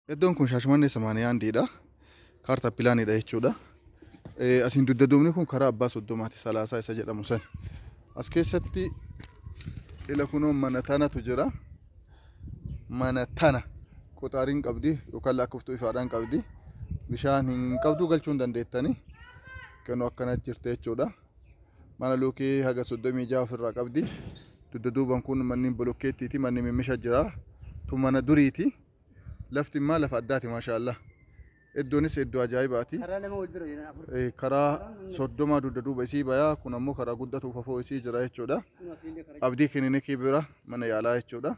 Iddoon kun Shaashamannee Samaaniyaa Andiidha. Kaartaa pilaaniidha jechuudha. Asiin dugda duubni kun karaa abbaa 30ti, 30 isa jedhamu san. As keessatti ila kunoo mana tanatu jira. Mana tana qoxaariin qabdi yookaan lakkooftuu ifaadhaan qabdi. Bishaan hin qabdu, galchuu hin dandeettani. Kennu akkana jirti jechuudha. Mana luukii haga 36 ofirraa qabdi. Dugda duuban kun manneen bolokkeettiiti, manni mimmisha jira. Tun mana duriiti. Lafti immoo lafa addaati, maashaallah. Iddoonis iddoo ajaa'ibaati. Karaa lama wal bira jiran, afur. Karaa 30 dugda duuba isii bayaa, kun ammoo karaa guddatu fafoo isii jira jechuudha. Kun asiillee karaa. Abdii kilinikii bira mana yaalaa jechuudha.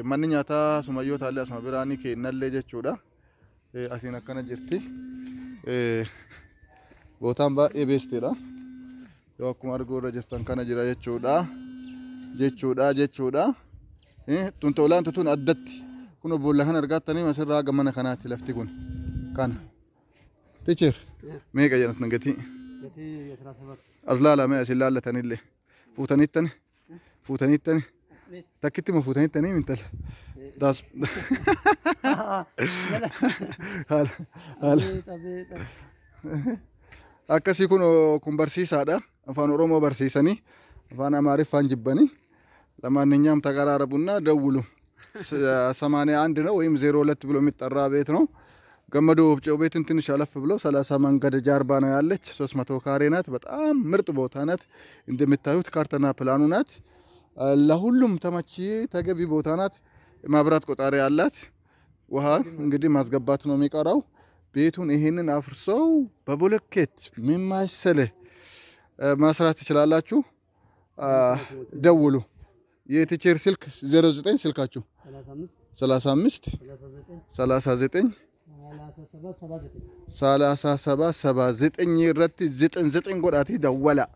Manni nyaataa sumayyoota illee asuma biraa ni kennallee jechuudha. Asiin akkana jirti. Bootaan baay'ee beesteedha. Yoo akkuma arguu irra jirtan kana jira jechuudha. Jechuudha jechuudha. Tun olaantu tun addatti. Kun boolla kana argattanii asirraa haga mana kanaati lafti kun. Kana. Teacher, meeqa jedhamtan gatii? Gatii 17. As laalame, as ilaallatanillee. Fuutanittani? Fuutanittani? Takkitti ma fuutanittanii mintala? Daas. Haala haala. Abeet, abeet. Akkasii kun kun barsiisaadha. Afaan Oromoo barsiisanii, afaan Amaariffaan jibbanii. ለማንኛውም ተቀራረቡና ደውሉ። 81 ነው ወይም 02 ብሎ የሚጠራ ቤት ነው። ገመዶ ወፍጮ ቤትን ትንሽ አለፍ ብሎ 30 መንገድ ጀርባ ነው ያለች። 300 ካሬ ናት። በጣም ምርጥ ቦታ ናት። እንደምታዩት ካርታና ፕላኑ ናት። ለሁሉም ተመቺ ተገቢ ቦታ ናት። መብራት ቆጣሪ አላት። ውሃ እንግዲህ ማስገባት ነው የሚቀረው። ቤቱን ይሄንን አፍርሰው በብሎኬት ምን መሰለ መስራት ትችላላችሁ። ደውሉ። የ teacher ስልክ 09 ስልካችሁ 35 35 39 39 37 79 37 79 irratti 99 godhaatii dawwala.